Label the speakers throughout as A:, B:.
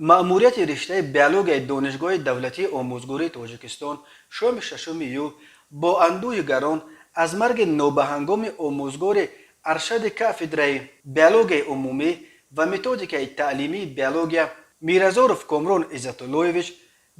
A: Маъмурияти риштаи биологияи Донишгоҳи давлатии омӯзгории Тоҷикистон шоми 6 июл бо андӯҳи гарон аз марги нобаҳангоми омӯзгори аршади кафедраи биологияи умумӣ ва методикаи таълимии биология Миразоров Комрон Иззатуллоевич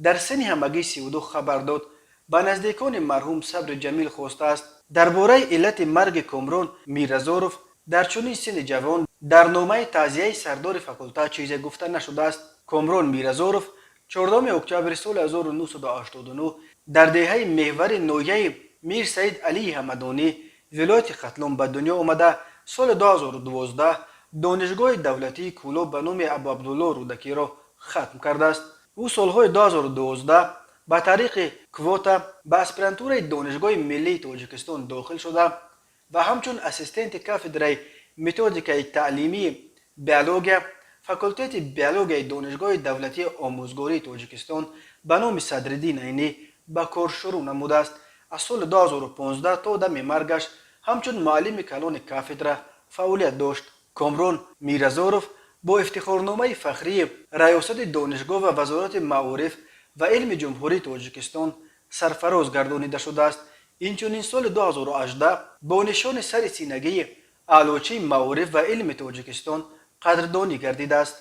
A: дар синни ҳамагӣ 32 хабар дод, ба наздикони марҳум сабри ҷамил хостааст. Дар бораи иллати марги Комрон Миразоров дар чунин синни ҷавон дар номаи таъзияи сардори факултет чизе гуфта нашудааст. Комрон Миразоров 4 октябри соли 1989 дар деҳаи Меҳвари ноҳияи Мир Саид Алии Ҳамадонӣ, вилояти Хатлон ба дунё омада, соли 2012 Донишгоҳи давлатии Кӯлоб ба номи Абуабдулло Рӯдакиро хатм кардааст. Ӯ солҳои 2012 ба тариқи квота ба аспирантураи Донишгоҳи миллии Тоҷикистон дохил шуда ва ҳамчун ассистенти кафедраи методикаи таълимии биология, факултети биологияи Донишгоҳи давлатии омӯзгории Тоҷикистон ба номи Садриддин Айнӣ ба кор шурӯъ намудааст. Аз соли 2015 то дами маргаш ҳамчун муаллими калони кафедра фаъолият дошт. Комрон Миразоров бо ифтихорномаи фахрии Раёсати донишгоҳ ва Вазорати маориф ва илми Ҷумҳурии Тоҷикистон сарфароз гардонида шудааст. Инчунин соли 2018 бо нишони сари синагии Аълочии маориф ва илми Тоҷикистон қадрдонӣ гардидааст.